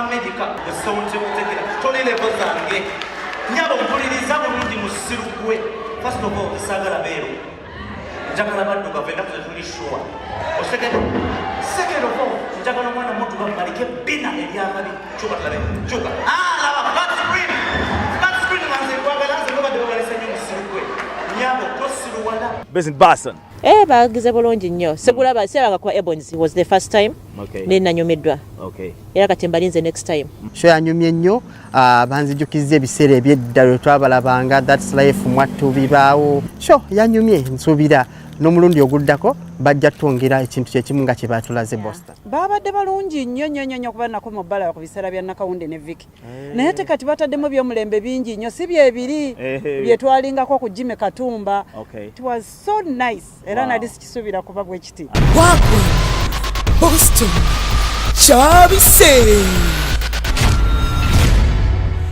Amerika esonte kutegera toli level zange. Nyabo, mpuliriza bulungi, musiru gwe. First of all, saagala beeru, njagala baddugavu. Ennaku zetuli sure okitegedde. Second of all, njagala omwana muddugavu aliko ebbina eryakabi. Kyuka tulabe, kyuka. Ah, laba flat screen, flat screen nga nze nkwagala. Nze gobadde babalese nnyo. Musiru gwe, nyabo, tosiruwala. Based in Boston. Eh, bagize bulungi nnyo. Sigulaba, sirabanga kuba Ebonies was the first time. Naye nanyumiddwa. Era kati mbalinze next time. Show yanyumye nnyo. Banzijukizza ebiseera ebyedda lwe twabalabanga That's Life, mwattu bibaawo. Show yanyumye, nsuubira n'omulundi oguddako bajja twongera ekintu kyekimu nga kye batulaze Boston. Babadde balungi nnyo nnyo nnyo nnyo, kuba nako mu bbala ku biseera bya Nakawunde ne Viki, naye te kati bataddemu by'omulembe bingi nnyo, si byebiri bye twalingako ku Jimmy Katumba. It was so nice era nali sikisuubira kuba bwe kiti. Wagwan Boston Kyabise.